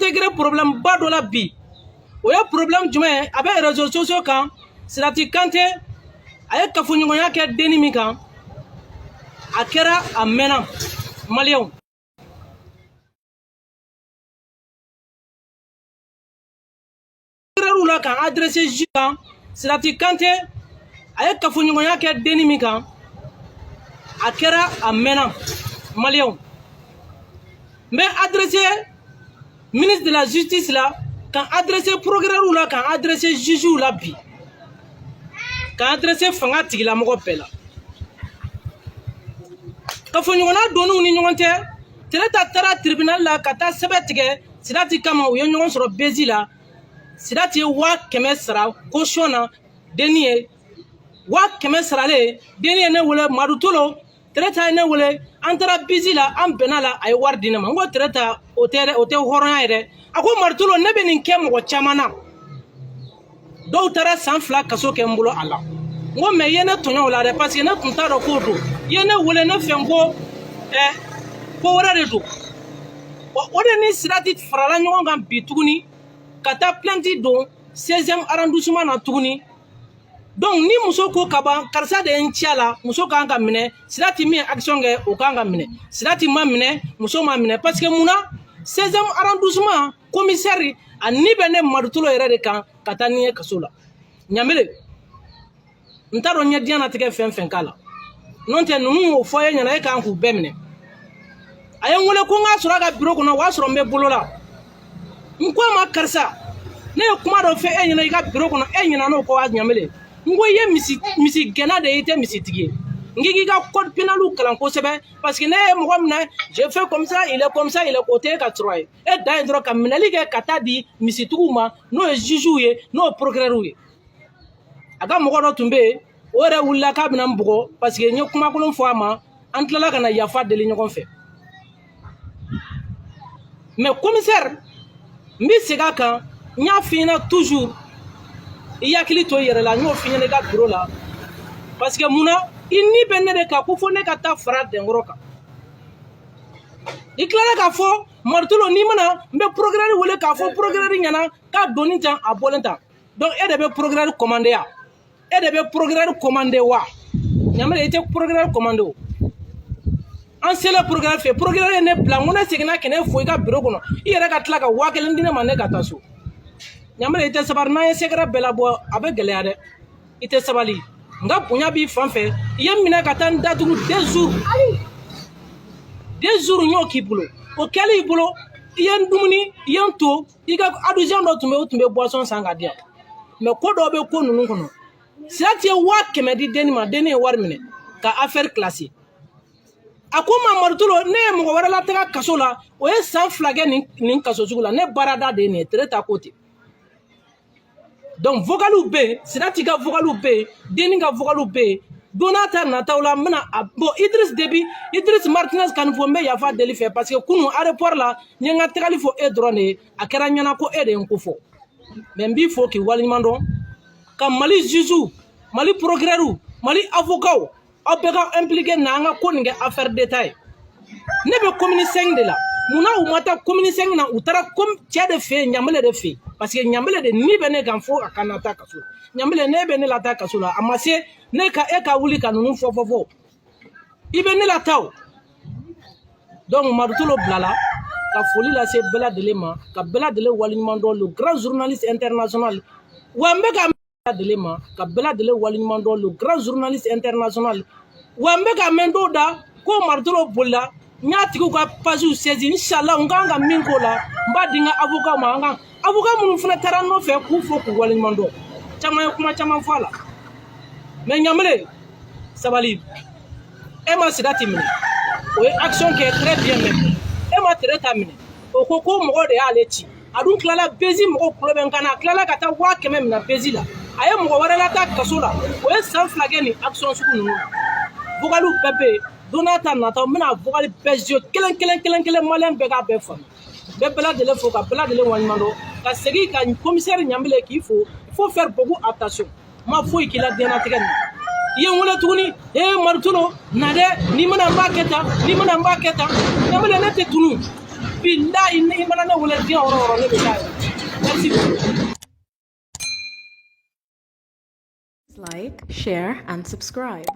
intégré problème ba dɔ la bi. O ye problème jumɛn ye? A bɛ réseaux sociaux kan. Sirati Kante, a ye kafoɲɔgɔnya kɛ denni min kan, a kɛra a mɛnna. Maliyɛnw, procureur la k'an adressé juge kan. Sirati Kante, a ye kafoɲɔgɔnya kɛ denni min kan, a kɛra a mɛnna. Maliyɛnw, n bɛ adressé ministre de la Justice la, k'an adressé procureur la, k'an adressé juge la bi, k'an adressé fanga tigilamɔgɔ bɛɛ la. Kafoɲɔgɔnna donn'u ni ɲɔgɔn cɛ. Tereta taara tribunal la ka taa sɛbɛn tigɛ Sirati kama. U ye ɲɔgɔn sɔrɔ bezi la. Sirati ye 100 000 sara caution na denni ye. 100 000 saralen, denni ye ne wele: "Madu Tolo, Tereta ye ne wele, an taara bisi la, an bɛnna la, a ye wari di ne ma." N ko: "Tereta, o tɛ dɛ, o tɛ hɔrɔnya ye dɛ." A ko: "Madu Tolo, ne bɛ nin kɛ mɔgɔ caman na, dɔw taara san 2 kaso kɛ n bolo a la." N ko: "Mais i ye ne tɔɲɔ o la dɛ, parce que ne tun t'a dɔn k'o don. I ye ne wele, ne fɛn ko ko wɛrɛ de don." O de ni Sirati farala ɲɔgɔn kan bi tuguni ka taa plainte don 16e arrondissement na tuguni. Donc ni muso ko ka ban, karisa de ye n ci a la, muso kan ka minɛ. Sirati min ye action kɛ, o kan ka minɛ. Sirati ma minɛ, muso ma minɛ, parce que mun na? 16e arrondissement commissaire, a ni bɛ ne Madutolo yɛrɛ de kan ka taa ni ye kaso la. Ɲamele, n t'a dɔn n ye diɲɛnatigɛ fɛn fɛn k'a la, n'o tɛ ninnu y'o fɔ e ɲɛna, e kan k'u bɛɛ minɛ. A ye n wele ko n k'a sɔrɔ a ka biro kɔnɔ, o y'a sɔrɔ n bɛ bolo la. N ko a ma: "Karisa, ne ye kuma dɔ fɔ e ɲɛna i ka biro kɔnɔ, e ɲinɛ n'o kɔ wa?" Ɲamele, n ko i ye misi gɛnna de ye, i tɛ misitigi ye. N k'i ka code pénal kalan kosɛbɛ, parce que ne ye mɔgɔ minɛ, je fais comme ça, il est comme ça, il est, o tɛ e ka sɔrɔ ye. E dan ye dɔrɔn ka minɛli kɛ ka taa di misitigiw ma, n'o ye jugew ye, n'o ye procureur ye. A ka mɔgɔ dɔ tun bɛ yen, o yɛrɛ wulila k'a bɛna n bugɔ, parce que n ye kumakolon fɔ a ma. An tilala ka na yafa deli ɲɔgɔn fɛ. Mais commissaire, n bɛ segin a kan, n y'a f'i ɲɛna toujours, i hakili to i yɛrɛ la. N y'o f'i ɲɛna i ka bureau la, parce que mun na i ni bɛ ne de kan ko fo ne ka taa fara Dɛnkɔrɔ kan? I tilala k'a fɔ: "Maritolo, n'i mana, n bɛ procureur wele k'a fɔ procureur ɲɛna k'a donni tan, a bɔlen tan." Donc e de bɛ procureur commander ya? E de bɛ procureur commander wa? Ɲamele, i tɛ procureur commander o. An selen procureur fɛ, procureur ye ne bila. N ko ne seginna ka ne fo i ka bureau kɔnɔ, i yɛrɛ ka tila ka 1000 di ne ma, ne ka taa so. Ɲamele, i tɛ sabali. N'an ye secret bɛɛ labɔ, a bɛ gɛlɛya dɛ. I tɛ sabali. N ka bonya b'i fan fɛ. I ye n minɛ ka taa n datugu 2 jours, 2 jours, n y'o k'i bolo. O kɛli i bolo, i ye n dumuni, i ye n to i ka adjoint dɔ tun bɛ, o tun bɛ boisson san ka di yan. Mais ko dɔw bɛ ko ninnu kɔnɔ. Sirati ye 100 000 di denni ma, denni ye wari minɛ ka affaire classé. A ko ma: "Maritolo, ne ye mɔgɔ wɛrɛ lataga kaso la, o ye san 2 kɛ nin kaso sugu la. Ne baarada de ye nin ye." Tere ta ko ten. Donc vocaliw bɛ yen, Sirati ka vocaliw bɛ yen, denni ka vocaliw bɛ yen. Don n'a ta nataw la, n bɛna a bon. Idriss Déby, Idriss Martinez ka nin fɔ, n bɛ yafa deli fɛ, parce que kunun aéroport la, n ye n ka tagali fɔ e dɔrɔn de ye. A kɛra n ɲɛna ko e de ye n ko fɔ. Mais n b'i fo k'i waleɲuman dɔn, ka Mali juge, Mali procureur, Mali avocat, aw bɛɛ ka impliqué na an ka ko nin kɛ affaire d'État ye. Ne bɛ commune 5 de la. Munna u ma taa commune 5 na? U taara cɛ de fɛ yen, Ɲamele de fɛ yen, parce que Ɲamele de ni bɛ ne kan fo a ka na taa kaso la. Ɲamele, ne bɛ ne la taa kaso la, a ma se ne ka e ka wuli ka ninnu fɔ fɔ fɔ, i bɛ ne la taa o. Donc Madutolo bilala ka foli lase bɛɛ lajɛlen ma, ka bɛɛ lajɛlen waleɲuman dɔn, le grand journaliste international. Wa n bɛ ka lajɛlen ma, ka bɛɛ lajɛlen waleɲuman dɔn, le grand journaliste international. Wa n bɛ ka mɛn dɔw da ko Maritolo bolila. N y'a tigiw ka pagew saisi. Inshallah, n kan ka min k'o la, n b'a di n ka avocat ma. An ka avocat minnu fana taara n nɔfɛ, k'u fo k'u waleɲuman dɔn. Caman ye kuma caman fɔ a la. Mais Ɲamele, sabali. E ma Sirati minɛ, o ye action kɛ très bien même. E ma Tere ta minɛ, o ko ko mɔgɔ de y'ale ci. A dun tilala bezi, mɔgɔw kulo bɛ n kan na. A tilala ka taa 100 000 minɛ bezi la. A ye mɔgɔ wɛrɛ lataa kaso la, o ye san 2 kɛ nin action sugu ninnu na. Vocaliw bɛɛ bɛ yen. Don n'a ta nataw, n bɛna vocal bɛɛ jouer kelen kelen kelen kelen, maliyɛn bɛɛ k'a bɛɛ faamu. N bɛ bɛɛ lajɛlen fo ka bɛɛ lajɛlen waleɲuman dɔn, ka segin ka commissaire Ɲanbele k'i fo. Il faut faire beaucoup attention. N ma foyi k'i la diɲɛlatigɛ nin na. I ye n wele tuguni: "Ee Maritolo, na dɛ, n'i mana n b'a kɛ tan, n'i mana n b'a kɛ tan." Ɲanbele, ne tɛ tunu. Bilahi, i mana ne wele diɲɛ yɔrɔ o yɔrɔ, ne bɛ taa yen. Merci beaucoup. Like, share, and subscribe.